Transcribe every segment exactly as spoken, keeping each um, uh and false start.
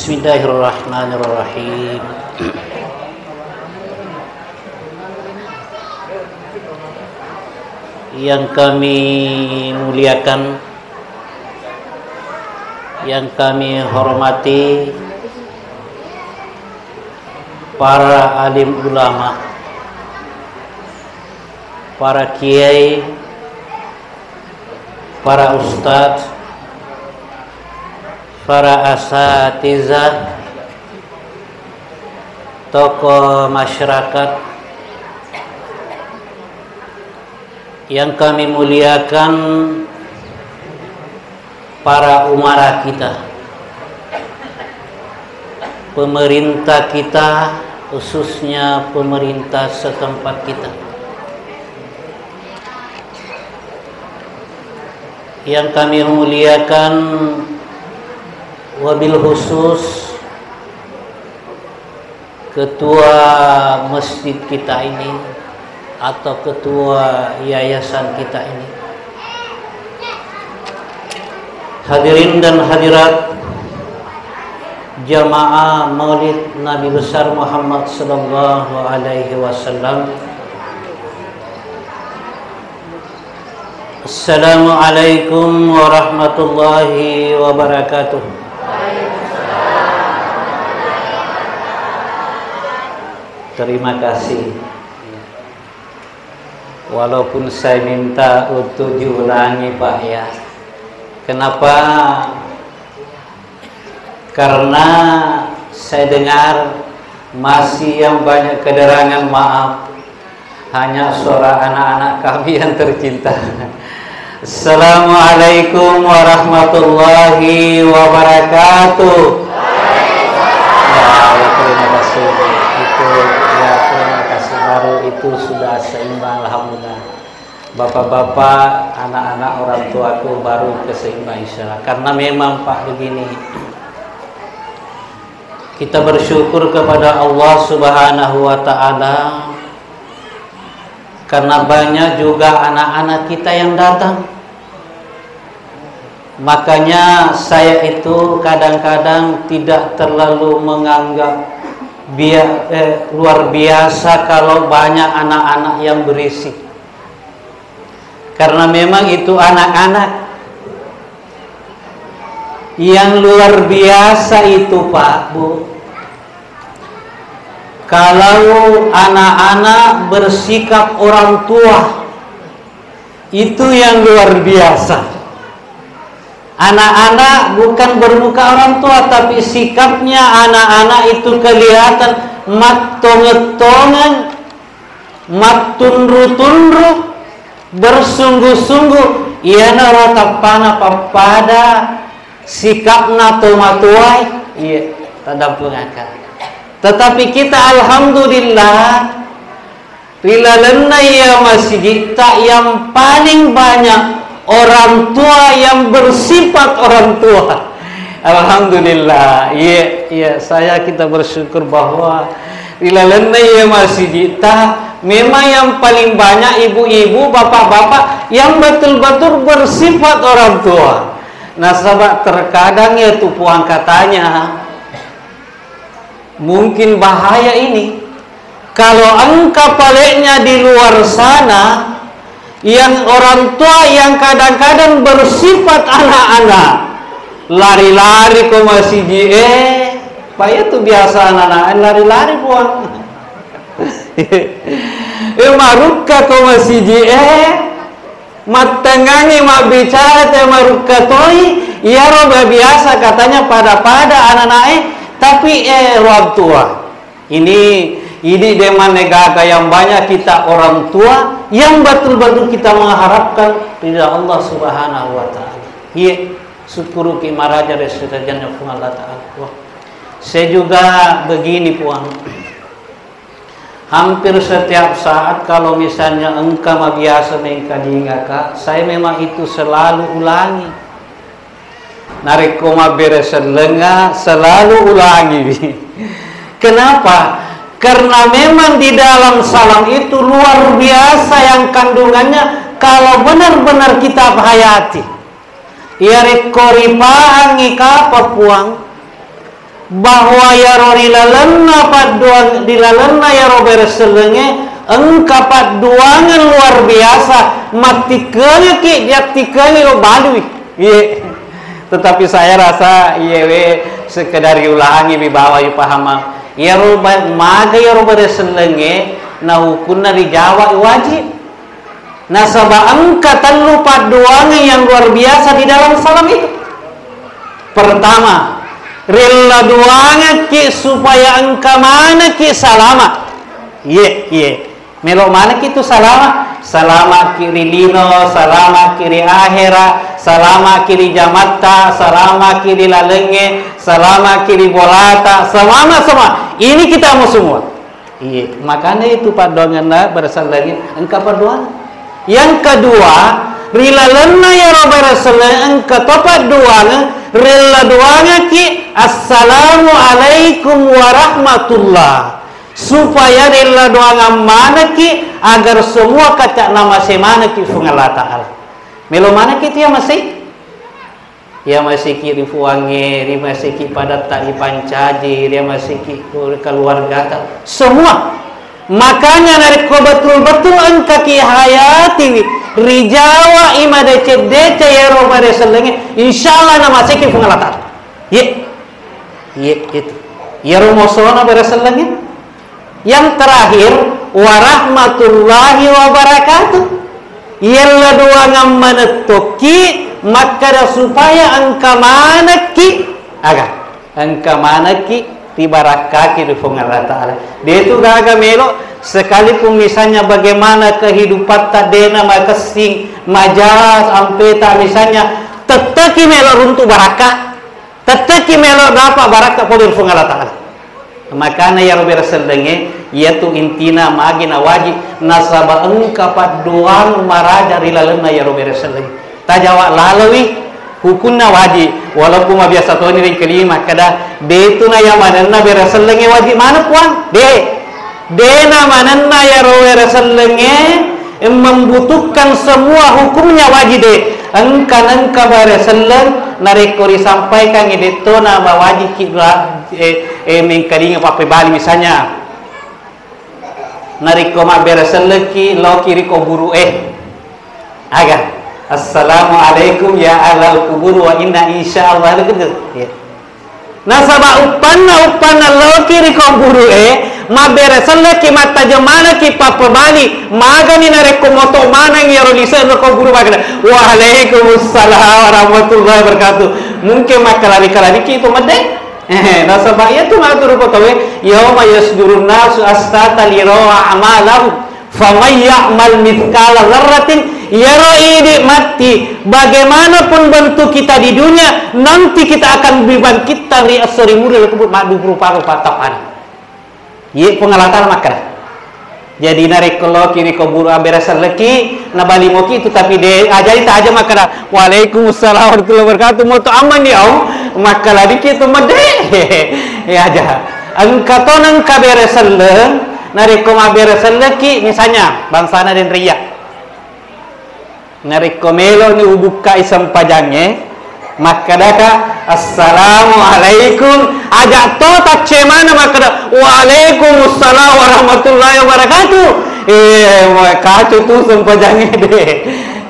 Bismillahirrahmanirrahim. Yang kami muliakan, yang kami hormati, para alim ulama, para kiai, para ustadz, para asatizah, tokoh masyarakat yang kami muliakan, para umara kita, pemerintah kita, khususnya pemerintah setempat kita. Yang kami muliakan, wabil khusus ketua masjid kita ini atau ketua yayasan kita ini, hadirin dan hadirat jamaah Maulid Nabi Besar Muhammad sallallahu alaihi wasallam. Assalamualaikum warahmatullahi wabarakatuh. Terima kasih. Walaupun saya minta untuk diulangi, Pak, ya. Kenapa? Karena saya dengar masih yang banyak kederangan, maaf. Hanya suara anak-anak kami yang tercinta. Assalamualaikum warahmatullahi wabarakatuh. Ya, ya, terima kasih. Itu, ya, terima kasih. Baru itu sudah seimbang, alhamdulillah. Bapak-bapak, anak-anak, orang tuaku baru keseimbangan, insya Allah. Karena memang, Pak, begini, kita bersyukur kepada Allah Subhanahu wa Ta'ala karena banyak juga anak-anak kita yang datang. Makanya saya itu kadang-kadang tidak terlalu menganggap bia-, eh, luar biasa kalau banyak anak-anak yang berisik. Karena memang itu anak-anak. Yang luar biasa itu, Pak, Bu, kalau anak-anak bersikap orang tua, itu yang luar biasa. Anak-anak bukan bermuka orang tua, tapi sikapnya anak-anak itu kelihatan mattonget-tongeng, mattunru-tunru, bersungguh-sungguh, iyanaro tappana pappada sikapna tomatoae, iya, tadampengaka. Tetapi kita, alhamdulillah, ri lalenna iya masigitta yang paling banyak orang tua yang bersifat orang tua. Alhamdulillah. Iya, iya, saya kita bersyukur bahwa ri lalenna iya masigitta memang yang paling banyak ibu-ibu, bapak-bapak yang betul-betul bersifat orang tua. Nasaba terkadang ya tu puang katanya, mungkin bahaya ini. Kalau engka paleknya di luar sana, yang orang tua yang kadang-kadang bersifat anak-anak, lari-lari ko masiji, eh, Pak, itu biasa anak-anak lari-lari, Puang. Eh, marukka ko masiji, eh, mattengngangi mabbicara te marukka toi, iyaro biasa katanya pada-pada anak-anak, eh, tapi, eh, orang tua. Ini, ini de manne gaga yang banyak kita orang tua yang betul-betul kita mengharapkan ridha Allah Subhanahu wa Ta'ala. Iya, syukuruki maraja ri serajanna Puang Allah Ta'ala. Wah, saya juga begini, Puang. Hampir setiap saat kalau misalnya engka mabiasa mengkadingaka, saya memang itu selalu ulangi. Narekko mabbere sellengnga, selalu ulangiwi. Kenapa? Karena memang di dalam salam itu luar biasa yang kandungannya kalau benar-benar kita hayati. Iyarekko ripahangngi kapang Puang, bahwa iyaro ri lalenna padduang-, ri lalenna iyaro bere sellengnge engka padduangeng luar biasa, mattikkengekki diattikkengeng lo balui. Iye. Tetapi saya rasa iyewe sekedar riulangi, wibawa yupahamang. Iyaro ba-, maga iyaro bere sellengnge na hukunna rijawai wajib. Nasaba engka tellu padduangeng yang luar biasa di dalam salam itu. Pertama, rella duangekki supaya engka manekki salama. Iye, iye. Melo manekki tu salama. Salamaki ri lino, salamaki ri ahera, salamaki ri jamatta, salamaki ri lalengnge, salamaki ri bolata, salama semua. Ini kita mau semua. Iya, makanya itu paddoangenna bere selleng engka paddoang. Yang kedua, ri lalenna iyaro bere selleng engka to paddoang, rella doangekki, "Assalamualaikum warahmatullah." Supaya rella doangang manekki agar semua kaca namase manekki Fuang Allah Ta'ala. Melo manekki tu ya masih? Riamasiki ri Fuangnge, riamasiki padatta ripancaji, riamasiki keluargata, semua. Makanya narekko betul-betul engkaki hayatiwi, rijawai madeceng-deceng iyaro bere sellengnge, insya Allah namaseki Fuang Allah Ta'ala. Ye. Ye, itu. Iyaro mosona bere sellengnge. Yang terakhir, warahmatullahi wabarakatuh. Yella doangang manettokki makkada supaya engka manekki, aga, engka manekki ribarakkaki ri Fuang Allah Ta'ala. Detu gaga melo, sekalipun misalnya bagaimana kehidupatta dena makessing, maja ampeta misalnya, tetteki melo runtu barakka. Tettekki melo dapat barakka pole ri Fuang Allah Ta'ala. Makana iyaro bere sellengnge, iyatu intina magi nawajib, nasaba engka paddoang maraja ri lalenna iyaro bere sellengnge. Tajawa lalowi hukunna wajib, walaupun mabiasa toni ri kelima makkada, detu na yamanenna bere sellengnge wajib maneng Puang. De. Dena manenna iyaro bere sellengnge membutuhkan semua hukumnya wajib de. Engka nengka bere selleng narekko risampaikangngi dettona mawajikki ra-, eh, eh, mengkalinga pappebali misalnya. Narekko mabbere sellekki loki ri kuburu'e. Aga? Assalamualaikum ya ahlal kubur wa inna insya Allah. Iya. Nasaba uppanna, uppanna loki ri kuburu'e, mabbere sellekki, mattajeng manekki pappebali, magani narekko moto maneng iyaro lise'na kuburu makkeda, "Waalaikumsalam warahmatullahi wabarakatuh." Mungkin makkalari-kalariki itu medde. Eh, nasaba iyatu matu rupa tauwe, "Yauma yasdurun nasu astata liyura a'malahum." Faman ya'mal mithqala dzarratin, iyaro idi matti, bagaimanapun bentuk kita di dunia, nanti kita akan dibangkitkan ri esso ri muri ri kubur maddupa rupa-rupa tappana. Iye Puang Allah Ta'ala makkeda. Jadi narekko loki ri kuburu abbere sellekki, nabalimoki itu tapi de ajari taja makkeda, "Waalaikumsalam warahmatullahi wabarakatuh." Moto aman ni au, makkaladiki itu medde. Ya aja. Engka to nengka bere selleng, narekko mabbere sellekki, misalnya, bangsana denre iyya. Narekko meloni ubukkai sempajangnge, makkedaka, "Assalamualaikum." Aja to taccemana makkeda, "Waalaikumsalam warahmatullahi wabarakatuh." Eh, kaco tu sempajangnge de.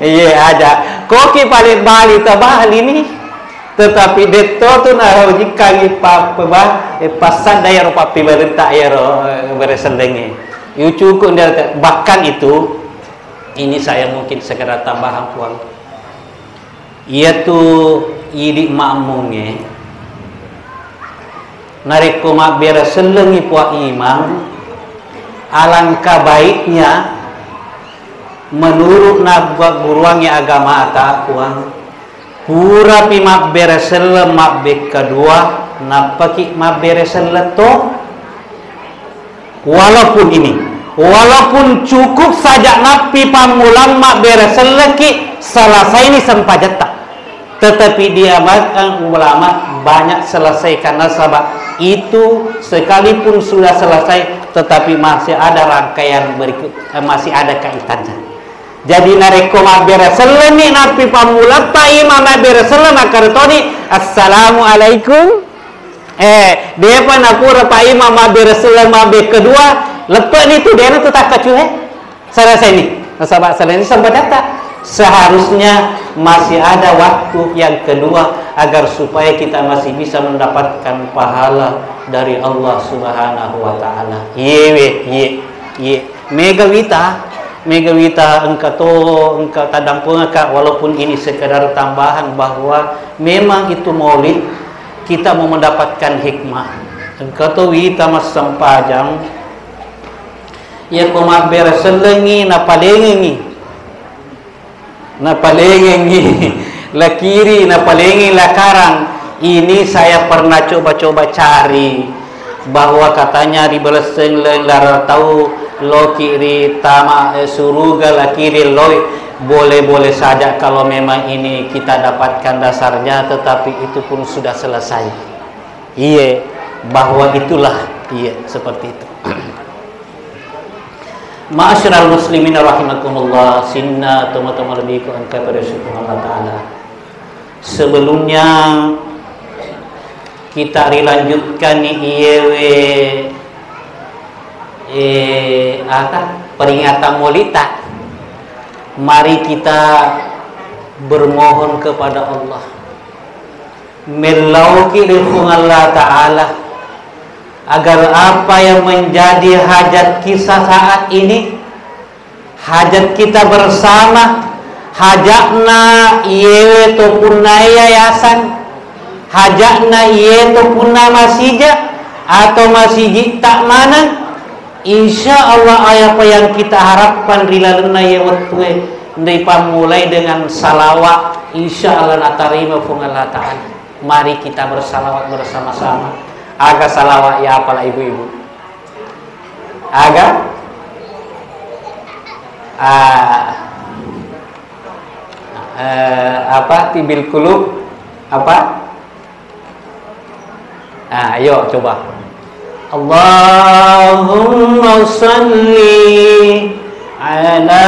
Iye aja. Koki pale bali tabali ni. Tetapi detto tu naujikkangi pappeba, eh, passadda iyaro pappibaretta iyaro, eh, bere sellengnge. Yu cukup nda-, bahkan itu, ini saya mungkin sekedar tambahan, Puang. Iyatu idi makmungnge, narekko mabbere sellengngi Puang Imang, alangkah baiknya menurut nabba guruangnge agamata, Puang. Purapi mabbere selleng mabbekka dua, nappaki mabbere selleng to. Walaupun ini, walaupun cukup saja nappi pammulang mabbere sellekki, selesaini sempajetta. Tetapi diamalkan ulama banyak selesaikan nasaba itu sekalipun sudah selesai, tetapi masih ada rangkaian berikut, eh, masih ada kaitannya. Jadi narekko mabbere sellenni nappi pammulatta imang mabbere selleng makkeda toni, "Assalamualaikum." Eh, depa napura Pak Imam mabbere selleng mabbe kedua, leppe'ni tu, dena tu takkacuhe. Selesai ni. Nasaba selesai ni sempajangta. Seharusnya masih ada waktu yang kedua agar supaya kita masih bisa mendapatkan pahala dari Allah Subhanahu wa Ta'ala. Iyewe, iye, iye. Mega wita, mega wita engka to, engka taddampengaka, walaupun ini sekedar tambahan bahwa memang itu maulid, kita mau mendapatkan hikmah. Engka to wita massempajang, iya ko mabbere sellengi, napalengengi. Napalengengi lakiri, napalengengi lakarang. Ini saya pernah coba-coba cari bahwa katanya di Beleseng lain lara tau loki ri tama, eh, suruga lakiri loi. Boleh-boleh saja kalau memang ini kita dapatkan dasarnya, tetapi itu pun sudah selesai. Iye, bahwa itulah, iye, seperti itu. Ma'asyiral muslimin rahimakumullah, sininna tomatoa lebbiku engka pada syukur Allah Ta'ala. Sebelumnya kita rilanjutkan iyewe, eh, apa, peringatan molita. Mari kita bermohon kepada Allah. Mellauki ri Puang Allah Ta'ala agar apa yang menjadi hajat kita saat ini, hajat kita bersama, hajatna iyewe to punna yayasan, hajatna iye to punna masija atau masiji tak maneng, insya Allah, apa yang kita harapkan ri lalenna iye wettue, ripammulai dengan salawat, insya Allah natarima Puang Allah Ta'ala. Mari kita bersalawat bersama-sama. Aga salawat ya, apalah ibu-ibu? Aga? Ah, eh, apa? Tibil kulub? Apa? Ah, ayo coba. Allahumma salli ala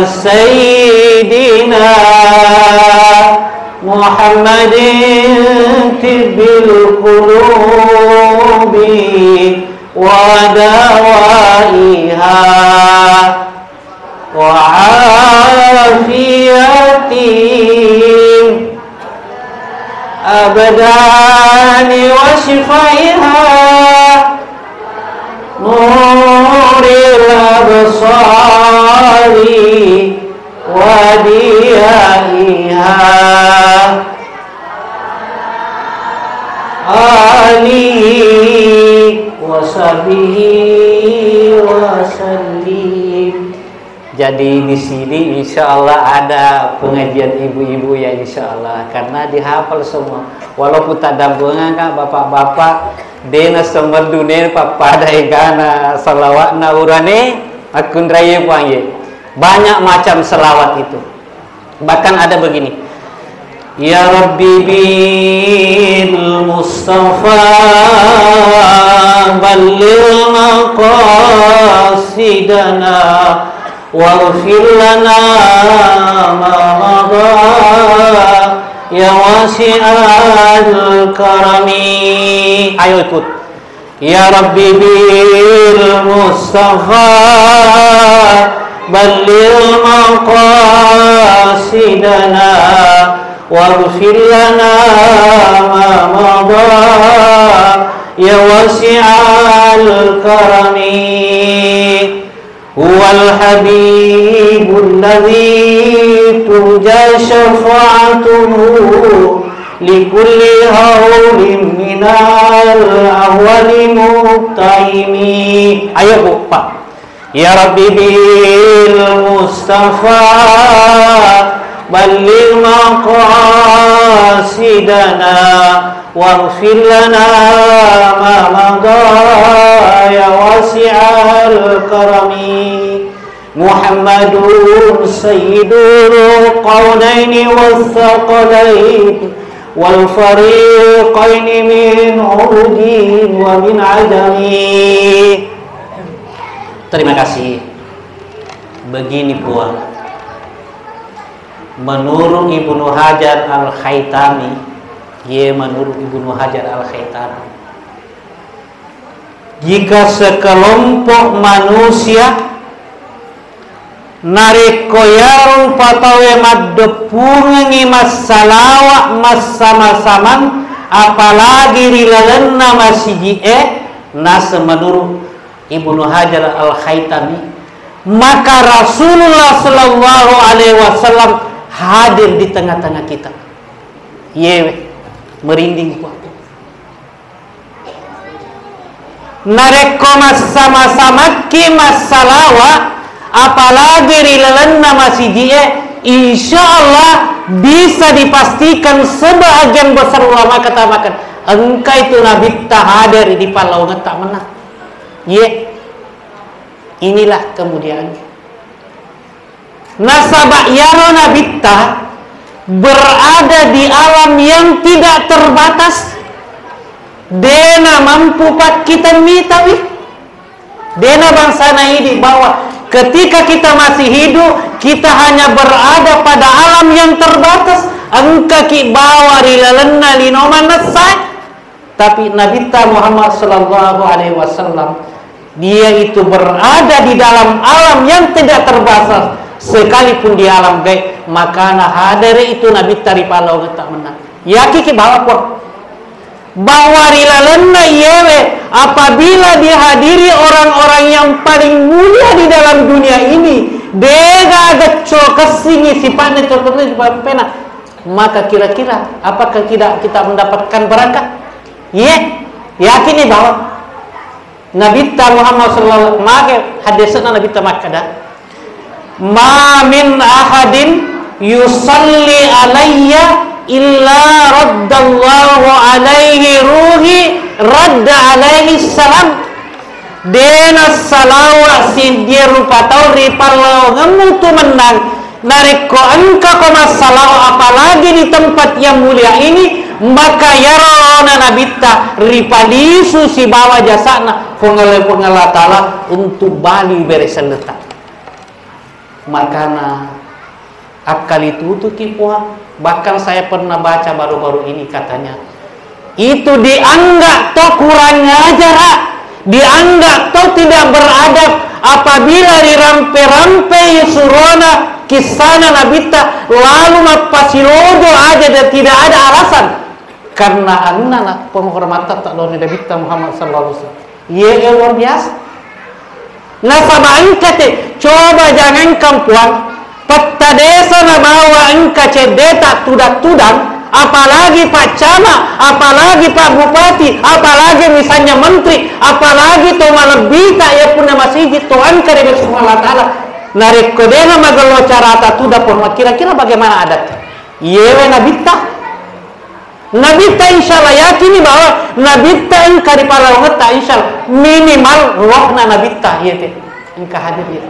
sayyidina Muhammadin tibbil qulubi wa dawaiha wa afiyati abdani wa shifaiha nuril absari wa diyaiha alihi wa sahbihi wa sallim. Jadi di sini insya Allah ada pengajian ibu-ibu ya, insya Allah, karena dihafal semua. Walaupun tak dampengangka bapak-bapak, dena semeddu ne pappada egana salawatna urane akkunraie puang ye. Banyak macam salawat itu. Bahkan ada begini, Ya Rabbi bil Mustafa balligh maqasidana waghfir lana ma madha ya wasi'al karami. Ayo ikut. Ya Rabbi bil Mustafa balligh maqasidana waghfir lana ma madha ya wasi'al karami. Huwal habibul ladzi turja syafa'atuhu likulli haulin minal ahwali muqtahimi. Ayo, Bu, Pak. Ya Rabbi bil Mustafa balligh maqasidana waghfir lana ma madha ya wasi'al karami. Muhammadun sayyidul kaunaini wassaqalain wal fariqaini min urubin wa min ajami. Terima kasih. Begini, Puang. Menurut Ibnu Hajar Al-Haitami, Iye menurut Ibnu Hajar Al-Haytami. Jika sekelompok manusia narekko iyaro rupa tauwe maddeppungengngi massalawa massama-samang, apalagi ri lalenna masiji'e, naseng menurut Ibnu Hajar Al-Haytami, maka Rasulullah sallallahu alaihi wasallam hadir di tengah-tengah kita. Iyewe, merinding kuaku. Narekko massama-samakki massalawa, apalagi ri lalenna masiji'e, insya Allah bisa dipastikan sebagian besar ulama katakan, engka itu Nabitta hadir di pallawangetta mennang. Iye, inilah kemuliaannya. Nasaba iyaro Nabitta berada di alam yang tidak terbatas. Dena mampu pakkita mitawi. Dena bangsana idi bahwa ketika kita masih hidup, kita hanya berada pada alam yang terbatas. Engkaki bawa ri lalenna lino manessai. Tapi Nabitta Muhammad sallallahu alaihi wasallam, dia itu berada di dalam alam yang tidak terbatas, sekalipun di alam gaib, makana hadere itu Nabitta ri pallawangetta mennang. Yakiki bawa kuang bahwa ri lalenna iyewe, apabila dihadiri orang-orang yang paling mulia di dalam dunia ini, dega gecco kessingi sifatna, cocok kessingi sifatna, maka kira-kira apakah tidak kita mendapatkan berkah? Iye, yakini bahwa Nabitta Muhammad sallallahu alaihi wasallam, make hadisna Nabitta makkada, "Ma min ahadin yusalli alayya illa raddallahu alaihi ruhi radda alaihi salam." Dena salawa siddi rupa tau ri pallawangemmu tu mennang. Narekko engkako massalawa, apalagi di tempat yang mulia ini, maka iyaro na Nabitta ripalisu sibawa jasa'na Puang Allah, Puang Allah Ta'ala untuk bali bere selleta. Makana akkalitutuki Puang. Bahkan saya pernah baca baru-baru ini katanya, itu dianggap to kurang ajar, dianggap to tidak beradab apabila dirampe-rampe surona kissana Nabitta, lalu mappasilojo aja dan tidak ada alasan. Karena anunna na penghormatan tak loni Nabitta Muhammad sallallahu alaihi wasallam. Iya, iya, luar biasa. Nasaba engka te, coba jangankan Puang, petta desa nabawa engka ceddeta tudang-tudang, apalagi Pak Camat, apalagi Pak Bupati, apalagi misalnya menteri, apalagi to malebbita iya punna masigi to engka ri Puang Allah Ta'ala. Narekko dena magello carata tudang, Puang, kira-kira bagaimana adat? Iyewe Nabitta. Nabitta insya Allah, yakini bahwa Nabitta engka ri pallawangetta, insya Allah minimal rohna Nabitta, iya te, engka hadir, iya.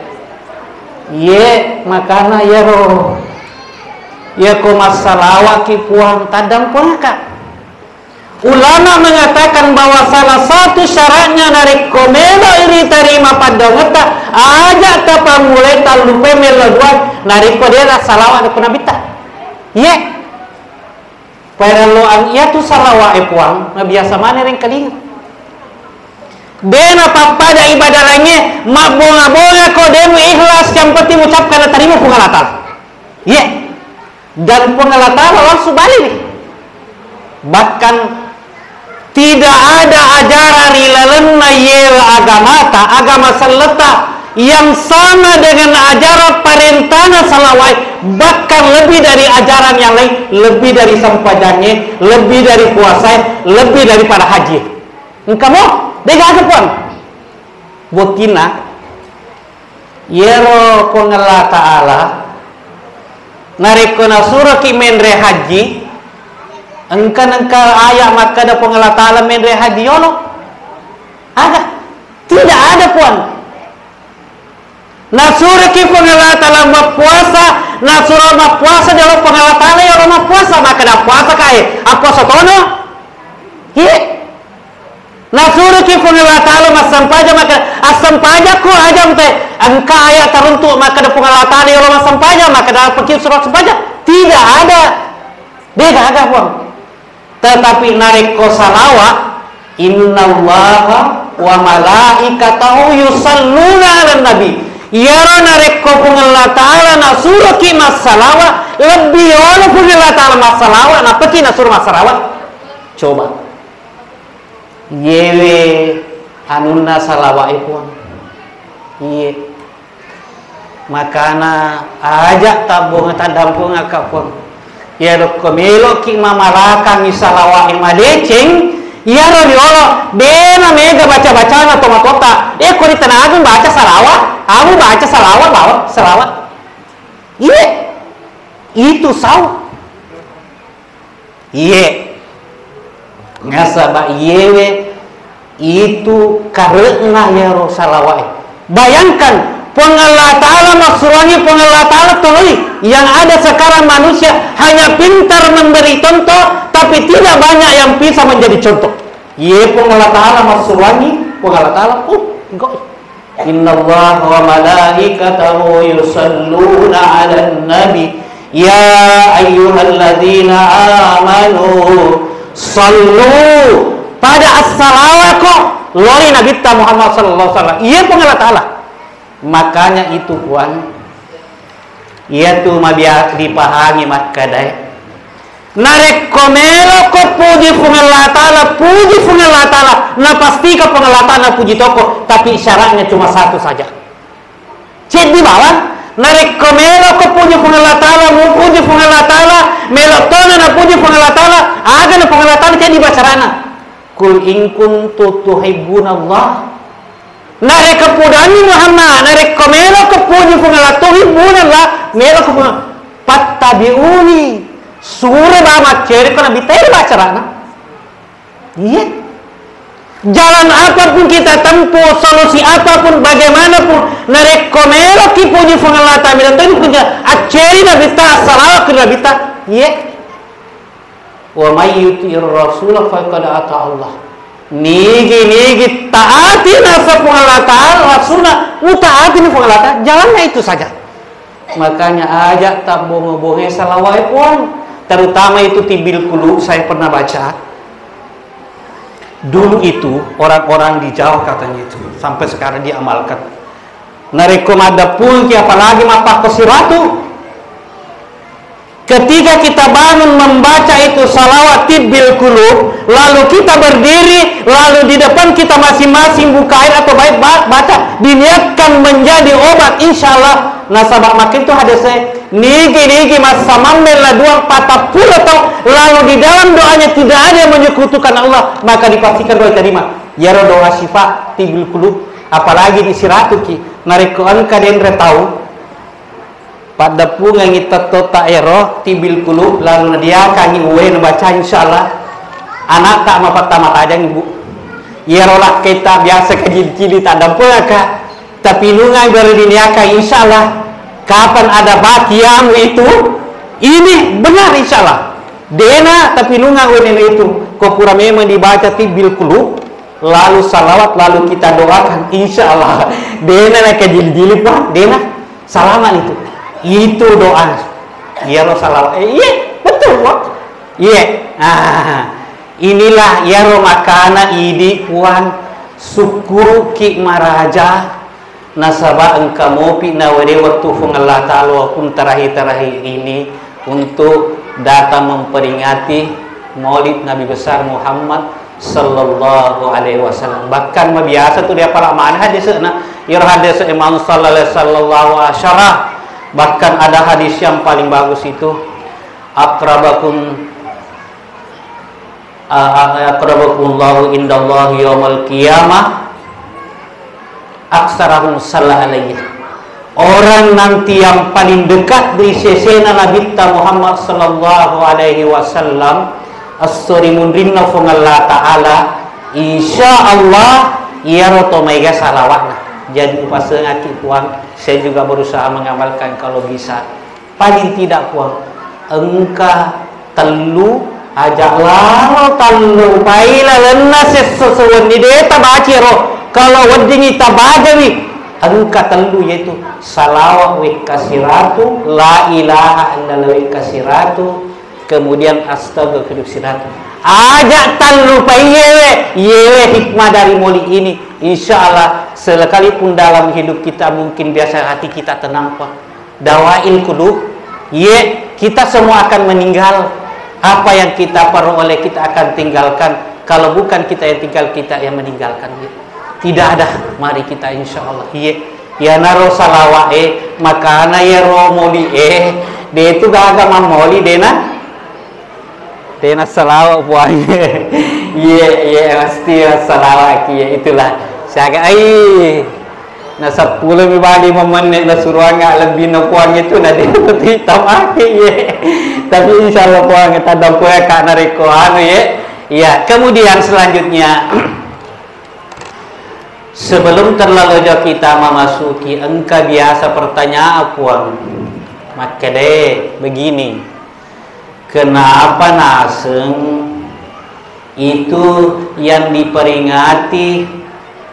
Iye, makana iyaro, iyako massalawaki Puang, taddampengaka. Ulama mengatakan bahwa salah satu syaratnya narekko melo riterima paddawangetta, aja tapammulai tallupai mello doang, narekko dena salawa ko Nabitta. Iye. Pairelloang iyatu salawa'e Puang, nabiasa maneng rengkalinga. Dena pappada ibadah laingnge, mabbonga-bonga ko, demu ikhlas, yang penting ucapkan natarima Puang Allah Ta'ala. Iye. Dan Puang Allah Ta'ala langsung bali. Bahkan tidak ada ajaran ri lalenna yewe agamata, agama selletta, yang sama dengan ajaran parentana salawai, bahkan lebih dari ajaran yang lain, lebih dari sempajangnge, lebih dari puasae, lebih daripada haji. Engka mo, degaga Puang. Bottina, iyaro Puang Allah Ta'ala, narekko nasuroki menre haji, engka nengka ayat makkada Puang Allah Ta'ala menre haji yolo? Aga? Tidak ada, Puang. Nasuroki Puang Allah Ta'ala mappuasa, nasuro mappuasa jolo Puang Allah Ta'ala yolo mappuasa, makkada puasa kae, appuasa tono? Iye. Nasuroki Puang Allah Ta'ala massempajang, makkada, assempajakku aja te, engka ayat taruntuk makkada Puang Allah Ta'ala yolo massempajang, makkada pekki suro sempajang? Tidak ada. Degaga, Puang. Tetapi narekko salawa, innallaha wa malaikatahu yusalluna 'alan nabi. Iyaro narekko Puang Allah Ta'ala nasuroki massalawa, lebbi yolo Puang Allah Ta'ala massalawa, nappaki nasuro massalawa. Coba. Yewe anunna salawa e Puang. Iye. Makana aja tabbonga taddampengakka Puang. Iyaro ko meloki mamalakangi salawa e madeceng, iyaro riolo dena mega baca-bacana tomatoatta. E ko ri Tanaga baca salawa, amu baca salawa, bawa salawa. Iye. Itu sau. Iye. Nasaba iyewe itu kare'na iyaro salawa e. Bayangkan, Puang Allah Ta'ala massuroangngi Puang Allah Ta'ala toloi. Yang ada sekarang manusia hanya pintar memberi contoh, tapi tidak banyak yang bisa menjadi contoh. Iye Puang Allah Ta'ala massuroangngi, Puang Allah Ta'ala, uh, engkau. Innallaha wa malaikatahu yusalluna 'alan nabi. Ya ayyuhalladzina amanu sallu. Pada assalawa ko lori Nabitta Muhammad sallallahu alaihi wasallam. Iya Puang Allah Ta'ala. Makanya itu Puang. Iyatu mabia-, dipahangi makkedae. Narekko meloko puji Puang Allah Ta'ala, puji Puang Allah Ta'ala, napastika Puang Allah Ta'ala puji toko, tapi syaratnya cuma satu saja. Ceddi bawang, narekko meloko puji Puang Allah Ta'ala, mupuji Puang Allah Ta'ala, melo tona napuji Puang Allah Ta'ala, aga na Puang Allah Ta'ala ceddi bacarana. Qul in kuntum tuhibbunallah. Narekko pudanni Muhammad, narekko meloko puji Puang Allah, tuhibbunallah, meloko puji, fattabi'uni. Sure ba maccere ko Nabi teri bacarana. Iya. Jalan apapun kita tempuh, solusi apapun, bagaimanapun, narekko meloki puji Puang Allah Ta'ala, melo toni puji, acceri Nabi ta, salawat ke Nabi ta. Iya. Wa may yuti'ir rasula faqad ata Allah. Nigi-nigi taati naseng Puang Allah Ta'ala, Rasulna, mutaati ni Puang Allah Ta'ala. Jalannya itu saja. Makanya aja tabbonge-bonge salawae Puang. Terutama itu tibbil qulub, saya pernah baca. Dulu itu orang-orang di Jawa katanya itu, sampai sekarang diamalkan. Narekko maddeppungki, apalagi mappakko siratu. Ketika kita bangun membaca itu salawat tibbil qulub, lalu kita berdiri, lalu di depan kita masing-masing buka air atau baik ba-, baca, diniatkan menjadi obat, insya Allah. Nasaba makkeda hadis, nigi-nigi massamamme laduang patappulo taung, lalu di dalam doanya tidak ada yang menyekutukan Allah, maka dipastikan doa diterima. Iyaro doa syifa tibbil qulub, apalagi di siratuki. Narekko engka denre tau paddeppungengngi tettota ero tibbil qulub, lalu nadiakangngi uwe nabaca, insyaallah anakta mapattama tajang, Ibu. Iyaro lakkaitta biasa kajili-cili taddampengakka, tapinungang bere diniaka, insyaallah kapan ada batiamu itu, ini benar insyaallah. Dena tapinungang wenena itu, ko pura memang dibaca tibbil qulub, lalu salawat, lalu kita doakan, insyaallah dena nakajili-jili, Pak, dena. Salama itu. Itu doa. Iyaro salama. Eh, iya, betul, Pak. Iya. Ah, inilah iyaro makana idi, Puang, sukkuruki maraja nasaba engka mopi nawede wettu Puang Allah Ta'ala wakkun terakhir-terakhir ini untuk datang memperingati Maulid Nabi Besar Muhammad sallallahu alaihi wasallam. Bahkan mabiasa tu dia pala mana hadisna. Iyaro hadis Imam sallallahu alaihi, sallallahu asyara. Bahkan ada hadis yang paling bagus itu, akrabakum, a-, a-, akrabakumullahu indallahi yaumal qiyamah aksarahum salla alayya. Orang nanti yang paling dekat di sesena Nabitta Muhammad sallallahu alaihi wasallam, esso ri munrinna Puang Allah Ta'ala, insya Allah iyaro to maega salawatna. Jadi upasengaki Puang, saya juga berusaha mengamalkan kalau bisa. Paling tidak, Puang, engka tellu, aja lalo tellu, pai lalenna sesso sewenni de tabaci ro. Kalau weddingi tabacawi, engka tellu, yaitu salawat wekka siratu, la ilaha illallah wekka siratu, Kemudian astaghfiruh sirat. Aja tallupai yewe, yewe hikmah dari moli ini. Insya Allah, sekalipun dalam hidup kita mungkin biasa hati kita tenang, Pak. Dawail kudu, ye, kita semua akan meninggal. Apa yang kita peroleh, kita akan tinggalkan. Kalau bukan kita yang tinggal, kita yang meninggalkan. Ye. Tidak ada. Mari kita, insya Allah. Ye. Yanaro salawa e, makana yero moli e, de tu gaga mammoli, dena. Tena salawa, Puang. Iye, iye, mesti salawa ki, iye, itulah. Siaga, ai, na seppulo mi bali memenne na suruanga lebbi na Puang itu, na de tu tamake, iye. Tapi insya Allah, Puang, tadampu ya, Kak, narekko anu, iye. Iya, kemudian selanjutnya, sebelum terlalu jauh kita memasuki, engka biasa pertanyaan, Puang. Makkede, begini. Kenapa naseng itu yang diperingati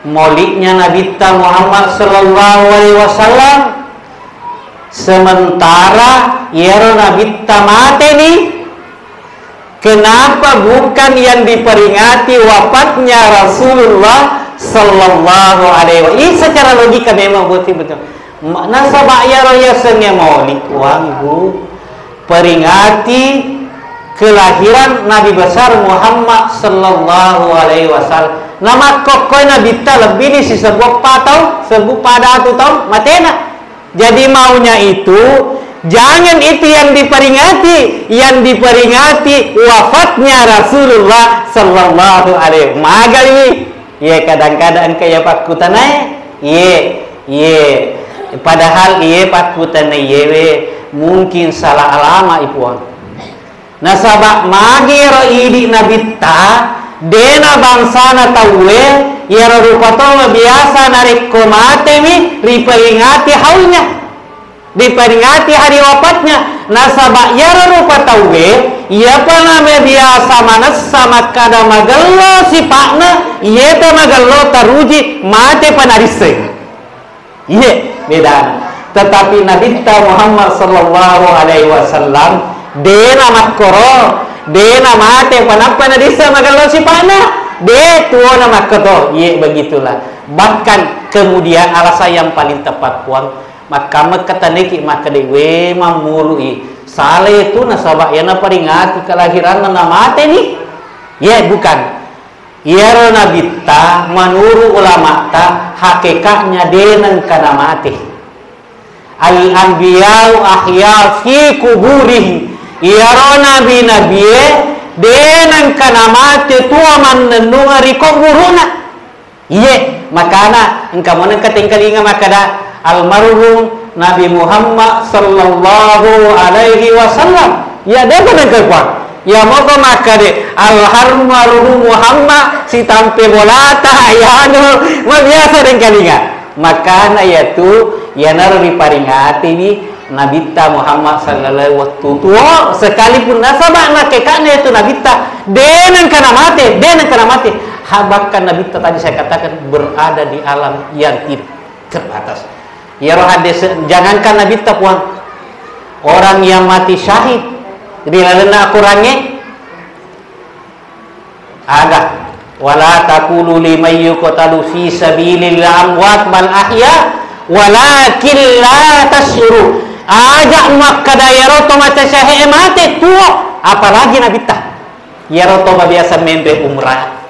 maulidnya Nabitta Muhammad sallallahu alaihi wasallam, sementara yero Nabitta mateni? Kenapa bukan yang diperingati wafatnya Rasulullah sallallahu alaihi wasallam? Ini secara logika memang betul-betul. Ma-, nasaba iyaro yasengnge maulid, Puang, Ibu, peringati kelahiran Nabi besar Muhammad sallallahu alaihi wasallam. Namakkokkoi Nabitta lebbini sisebbu eppa taung, sebbu pada atu taung matena. Jadi maunya itu, jangan itu yang diperingati, yang diperingati wafatnya Rasulullah sallallahu alaihi. Magali. Iye, kadang-kadang engka iya pakkutanae, iye, iye. Padahal iye pakkutanae iyewe mungkin salah alama, Ipuang. Nasaba magi ero idi Nabitta, dena bangsana tauwe, iyaro rupa tau biasa narekko matemi riperingati haulnya. Diperingati hari wafatnya. Nasaba iyaro rupa tauwe, iyapa namabiasa manessa makkada magello sipa'na, iyeta magello taruji, mate panarisseng. Iye, bedana. Tetapi Nabitta Muhammad sallallahu alaihi wasallam dena makkoro, dena mate panappa nadissa magello sipa'na, de tuona makkoto. Iye, begitulah. Bahkan kemudian alasan yang paling tepat, Puang, Makkamekka taniki makkeda, "We, mammului. Salai tu nasaba iyana peringati kelahiranna namateni." Ye, bukan. Iyaro Nabitta, menurut ulama'ta, hakekatnya de nengka namate. Al-anbiya'u ahya fi kuburihim. Iyaro nabi-nabie de nengka namate tuo mannennunga ri kuburuna. Iye, makana engka monengka tengkalinga makkeda almarhum Nabi Muhammad sallallahu alaihi wasallam. Iya, depa nengka kuang. Iya, moko makkeda almarhum Muhammad sitampe bolata, iyanu, mabiasa tengkalinga. Makana iyatu, iyanaro riparingatiwi Nabitta Muhammad sallallahu alaihi wettu tuo, sekalipun nasaba nakekakna itu Nabitta, de nengka namate, de nengka namate. Ha, bahkan Nabitta tadi saya katakan berada di alam yang tidak terbatas. Iyaro hadis, jangankan Nabitta, Puang, orang yang mati syahid di lalenna Al-Qurannya, Aga, wala taqulu liman yuqtalu fi sabilillah amwat bal ahya walakin la tash'urun. Aja makkeda iyaro to mate syahe mate tuo, apalagi Nabitta. Iyaro to biasa menre umrah,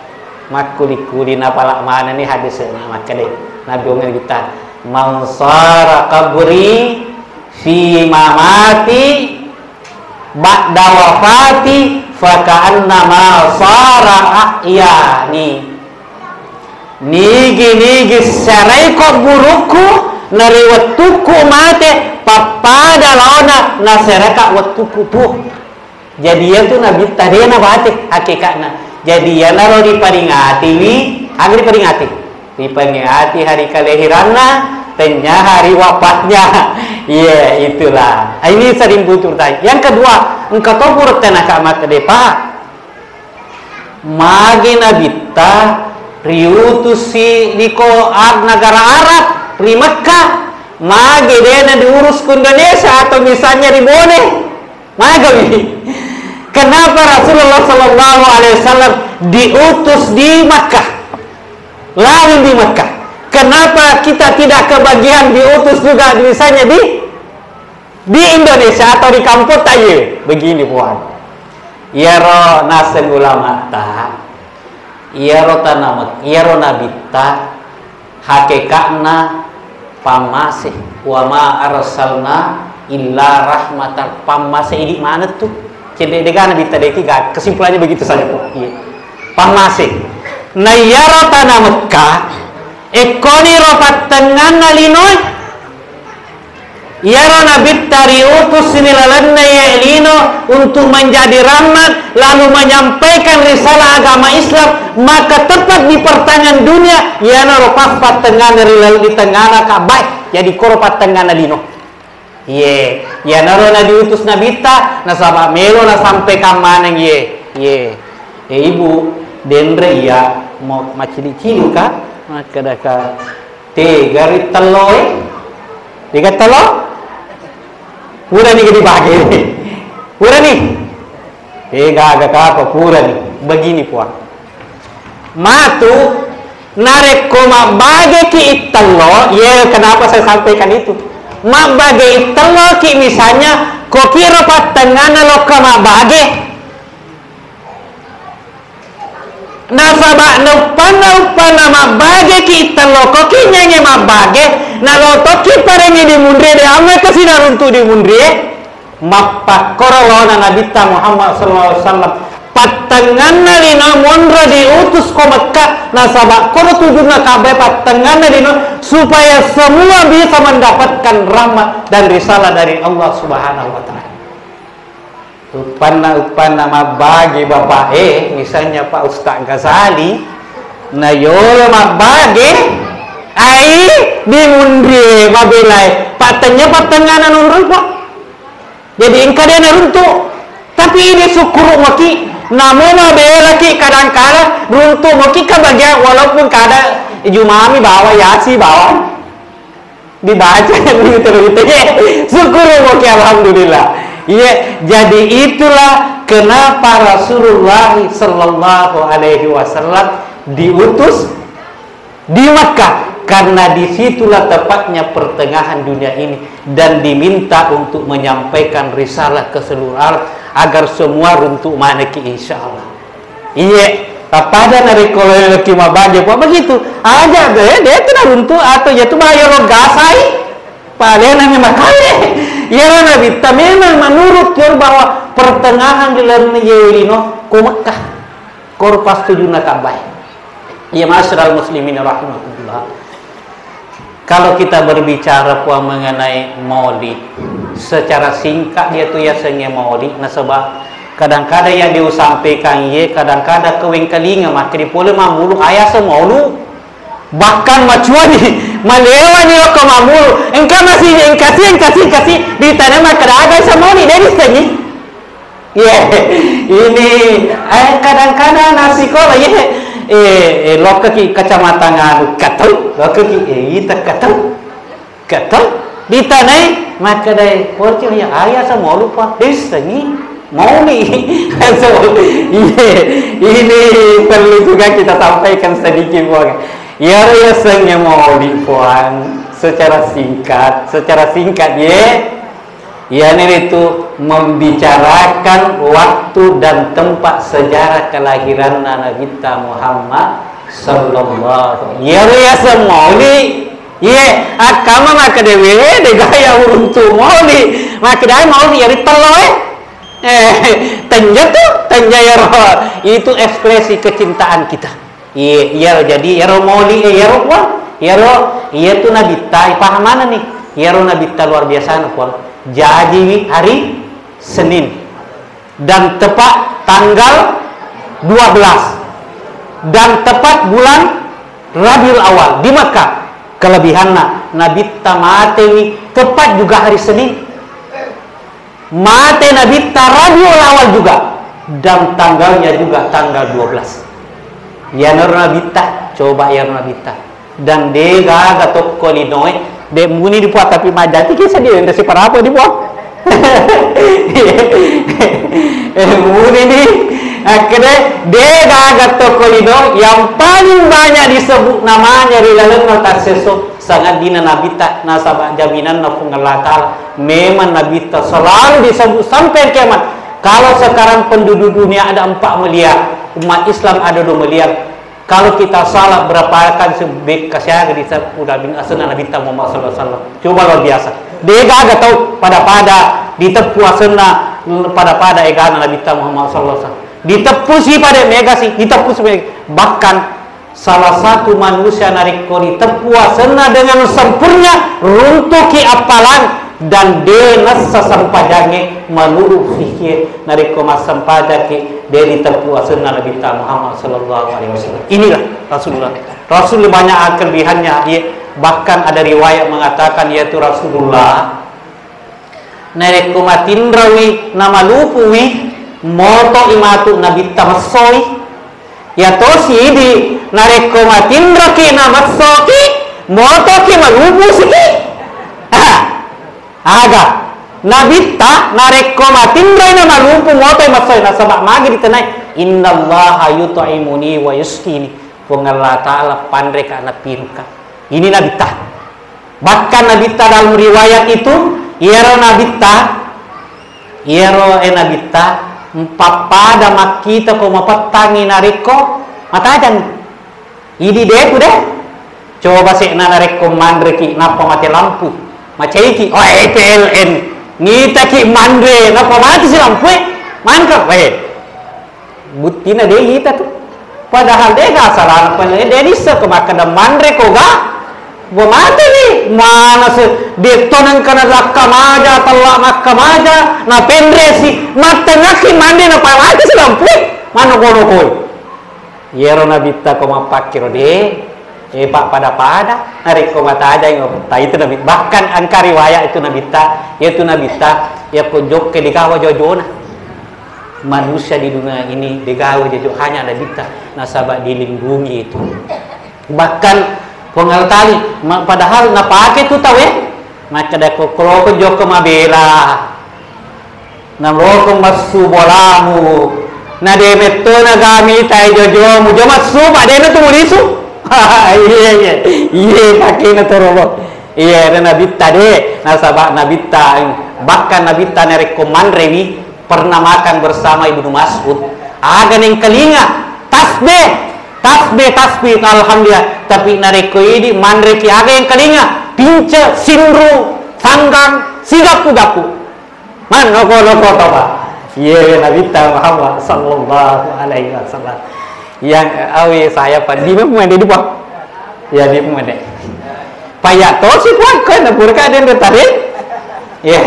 makkuli-kuli napala manenni hadis na makkeda Nabi Nabitta, "Man sara qabri fi mamati ba'da wafati faka'annama sara ahyani." Nigi-nigi serai kuburuku nari wettuku mate, pappada laona nasereka wettuku tuo. Jadi iyatu Nabitta de namate hakekakna. Jadi iyanaro riparingatiwi, aga riparingati? Riperingati hari kelahiranna, tennia hari wafatnya. Iya, itulah. Ah, ini sering butuh tanya. Yang kedua, engka to pura tenaka makkeda, Pak. Magi Nabitta riutusi ri ko Ar-, negara Arab, ri Mekkah. Magi dena diurus ke Indonesia atau misalnya ri Bone. Magami. Kenapa Rasulullah Sallallahu Alaihi Wasallam diutus di Makkah, lahir di Makkah? Kenapa kita tidak kebagian diutus juga misalnya di di Indonesia atau di kampung ta? Iye, begini puang. Iyaro naseng ulama ta, iyaro tana Mek-, iyaro nabitta, hakeka'na pammase. Wa ma arsalna illa rahmatan, pammase idi maneng tu. Cedde dega nabitta deki ga, kesimpulannya begitu saja, puang. Iya. Pammase. Na iyaro tana Mekka, ekkoniro pattengnganna linoe. Iyaro nabitta riutus ri lalenna iye lino untuk menjadi rahmat, lalu menyampaikan risalah agama Islam, maka tepat di pertengahan dunia, iyanaro pas pattengnganna ri laleng, di tengngana Ka'bah, jadi koro pattengnganna lino. Iye, iyanaro na diutus nabitta, nasaba melo nasampaikan maneng iye. Iye. E, Ibu, denre iya mo macilik-cilik ka? Makkeda ka, tega ri tello e? Tega tello? Purani ga dibage? Purani? Tega aga kapa purani? Begini, puang. Matu, narekko mabbageki ittello, ye, kenapa saya sampaikan itu? Mabbage ittelloki, misalnya, kokiro pattengnganna lokka mabbage. Nasaba nauppanna-uppanna mabbageki ittello, koki nyange mabbage, nalotokki parengngi di munrie, de amma kasi naruntu di munrie. Mappakkoro lona Nabitta Muhammad sallallahu alaihi wasallam. Pattengnganna lino monro diutus ko Mekka, nasaba kono tujunna Ka'bah pattengnganna lino, supaya semua bisa mendapatkan rahmat dan risalah dari Allah Subhanahu wa Ta'ala. Uppanna, uppanna mabbage, Bapak, eh, misalnya Pak Ustaz Ghazali, na yolo mabbage, ai, di munrie mabelai, pattennya pattengnganna nonroi, Pak. Jadi engka de naruntu. Tapi ini sukkuru maki, namo mabelaki kadang-kadang runtu maki kebagian walaupun kada jumami bawa yasi bawa dibaca gitu gitu. Sukkuru maki alhamdulillah. Iya, jadi itulah kenapa Rasulullah sallallahu alaihi wasallam diutus di Makkah, karena disitulah tepatnya pertengahan dunia ini dan diminta untuk menyampaikan risalah ke seluruh alam agar semua runtuk maneki, insya Allah. Iye, pada narekko lelaki mabaja, Pak, begitu. Aja deh, dia itu naruntuk atau ya itu bahaya lo gasai. Palenami makale. Iyaro nabitta memang menurut iyaro bahwa pertengahan di lalenna iye lino ko Mekkah. Koro pas tujunna Ka'bah. Iya, ma'asyiral muslimin rahimakumullah. Kalau kita berbicara, Puang, mengenai maulid, secara singkat dia tu yasengnge maulid, nasaba kadang-kadang yang diusampaikan iye, kadang-kadang kawengkalinga makkeda pole mammulu ayasa maulu. Bahkan macuani, malewani lokka mammulu. Engka masih, engkasi, engkasi, engkasi, ditanya makkeda aga asa maulid, de' dissengngi. Iya, ini, eh, kadang-kadang nasi kola, iya, eh, eh, lokkaki kacamata nganu, katau, lokkaki, eh, ita katau, katau, ditanai, makkedai, "Pocong ya, ayah sama lupa, dissengngi, mau nih." So, iya, ini perlu juga kita sampaikan sedikit, Puang. Ya, ya, sengnge mau di, Puang, secara singkat, secara singkat, ya. Iyanaritu membicarakan waktu dan tempat sejarah kelahiranna Nabitta Muhammad sallallahu alaihi wasallam. Iyaro yaseng mauli. Iye, akkama makkeda we, de' gaga uruntu mauli. Makkeda mauli yari tello, eh. Eh, tenja tu, tenja yaro. Itu ekspresi kecintaan kita. Iye, iyaro jadi, iyaro mauli, eh, iyaro, Puang, iyaro, iyatu Nabitta, ipaham manenni. Iyaro Nabitta luar biasana, Puang. Jajiwi hari Senin. Dan tepat tanggal dua belas. Dan tepat bulan Rabiul Awal di Mekah. Kelebihanna, Nabitta matewi tepat juga hari Senin. Mate Nabitta Rabiul Awal juga, dan tanggalnya juga tanggal dua belas. Iyanaro Nabitta, coba iyaro Nabitta. Dan de' gaga tokko linoe, de' muni di Puang, tapi majjati kisah dia, nda siparapo di Puang. Eh, muni ni. Akkede, de gaga toko lino yang paling banyak disebut namanya ri laleng tasseso sangadina Nabitta, nasaba jaminanna Puang Allah Ta'ala. Memang Nabitta selalu disebut sampai kiamat. Kalau sekarang penduduk dunia ada empat miliar, umat Islam ada dua miliar, kalau kita salat berapa rakaat, sebekka siaga di udah bin asenna Nabitta Muhammad sallallahu alaihi wasallam. Coba luar biasa. De gaga tau pada-pada diteppu asenna, pada-pada egana Nabitta Muhammad sallallahu alaihi wasallam. Diteppu si pada mega si, diteppu si mega. Bahkan salah satu manusia narekko diteppu asenna dengan sempurna, runtuki appalang, dan de nassa sempajangnge menurut fikih narekko massempajaki de diteppu asenna Nabitta Muhammad sallallahu alaihi wasallam. Inilah Rasulullah. Rasul banyak kelebihannya. Iya, bahkan ada riwayat mengatakan yaitu Rasulullah narekko matinrowi namalupui moto imatu Nabitta messoi. Yatosi idi narekko matinroki namessoki, motoki malupusiki. Ah, aga Nabitta narekko matinroi namalumpu motoi messoi, nasaba magi ditenai, innallaha yut'imuni wa yuskini. Puang Allah Ta'ala panreka nappiruka. Ini Nabitta. Bahkan Nabitta dalam riwayat itu, iyaro Nabitta, iyaro e Nabitta, mpappada makkita ko mapettangi narekko matajangi. Idi deku de. Coba sekna narekko manreki nappa mate lampu. Macaiki, oh, eh, P L N. Nitaki manre nappa mati si lampu e. Manre, eh. Buttina de ita tu. Padahal de ga salana pale de nissa ko makkeda manre ko ga. Bo mate ni. Mana se de to nengka na lakka maja, tella makka maja, na penre si. Mattengaki manre nappa mati si lampu e. Mano kono koi. Iyaro Nabitta ko mappakkiro de, eh, pa pada-pada, narekko matajai mapettai itu Nabi. Bahkan engka riwayat itu Nabitta, yaitu Nabitta, yakko jokke degawa jojona. Manusia di dunia ini degawa jojo hanya Nabitta, nasaba dilindungi itu. Bahkan Puang Allah Ta'ala, ma-, padahal napake tu tau e, makkeda ko, ko loko jokka mabela. Naloko messu bolamu. Na de metto na gami tai jojomu. Jo messu, pa de na tu mulisu. Iya, iya. Iya, pakena torolo. Iya, ada Nabitta de. Nasaba Nabitta, bahkan Nabitta narekko manrewi, pernah makan bersama Ibnu Mas'ud. Aga nengkalinga? Tasbih. Tasbih, tasbih, alhamdulillah. Tapi narekko idi manreki aga yang kalinga? Pince, sinru, sanggang, sigappu-gappu. Manoko-noko to, Pak. Iye, Nabitta Muhammad sallallahu alaihi wasallam. Yang, eh, awi saya, Pak, di mana dia, Pak? Ya, di mana? Pak, ya, to si, Pak, kan, burka ada yang tarik? Ya.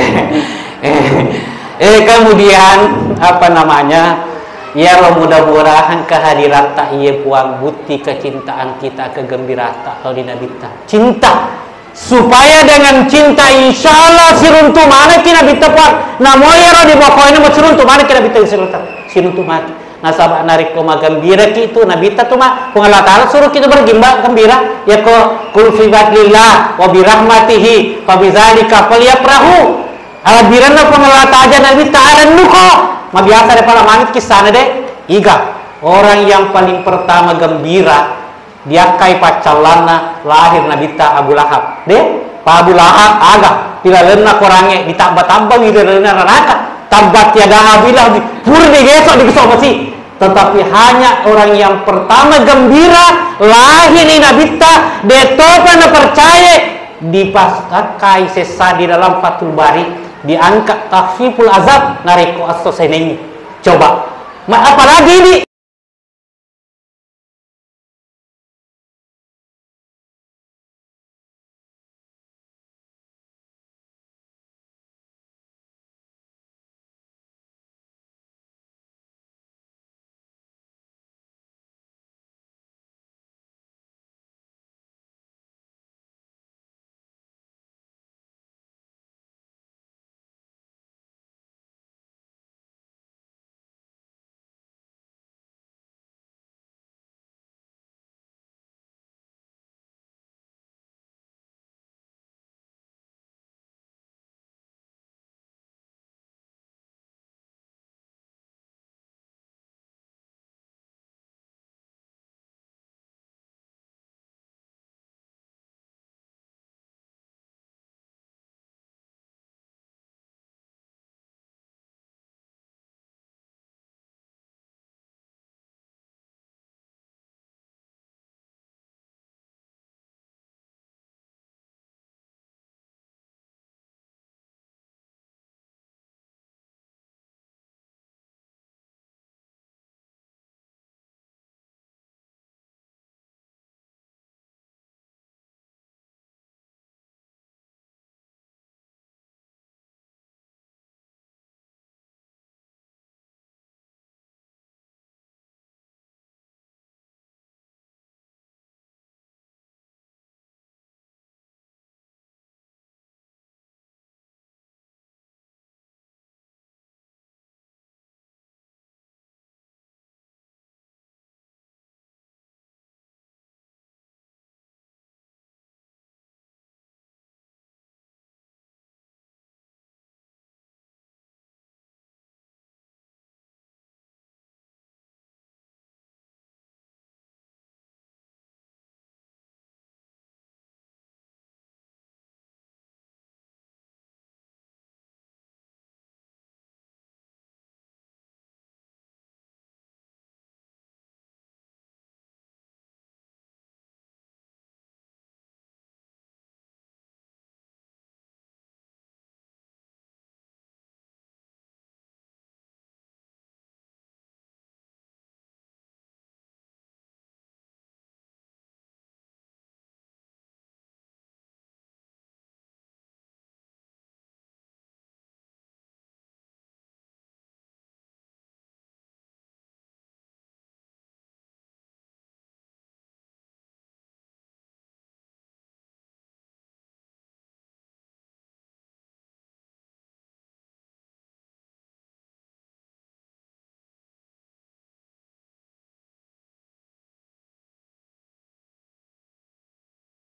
Eh, kemudian, apa namanya, ya, mudah-mudahan kehadirat tak iya, Puang, bukti kecintaan kita, kegembiraan tak, kalau di Nabitta. Cinta. Supaya dengan cinta, insya Allah, siruntu manekki Nabitta, Puang. Namo iyaro di bokoena, siruntu manekki Nabitta, siruntu, siruntu mati. Nasaba narekko magembiraki tu Nabitta tu ma, Puang Allah Ta'ala suruh kita bergembira, gembira. Yako, "Qul fi fadlillah wa bi rahmatihi fa bidzalika falyafrahu." Alabbiranna Puang Allah Ta'ala Nabitta arennuko. Mabiasa de pala mangit kissana de. Iga, orang yang paling pertama gembira diakkai paccallanna lahir Nabitta Abu Lahab. De, pa Abu Lahab aga, pilalenna korangnge, ditabba-tabba wi ri lalenna neraka. Tabbat yada Abi Lahab, pura digeso, digeso masi. Tetapi hanya orang yang pertama gembira lahir i Nabitta, de topa napercaya, dipasakkai sessa di dalam Fathul Bari, diangkat takhfiful azab narekko esso Seningngi. Coba, ma-, apalagi ini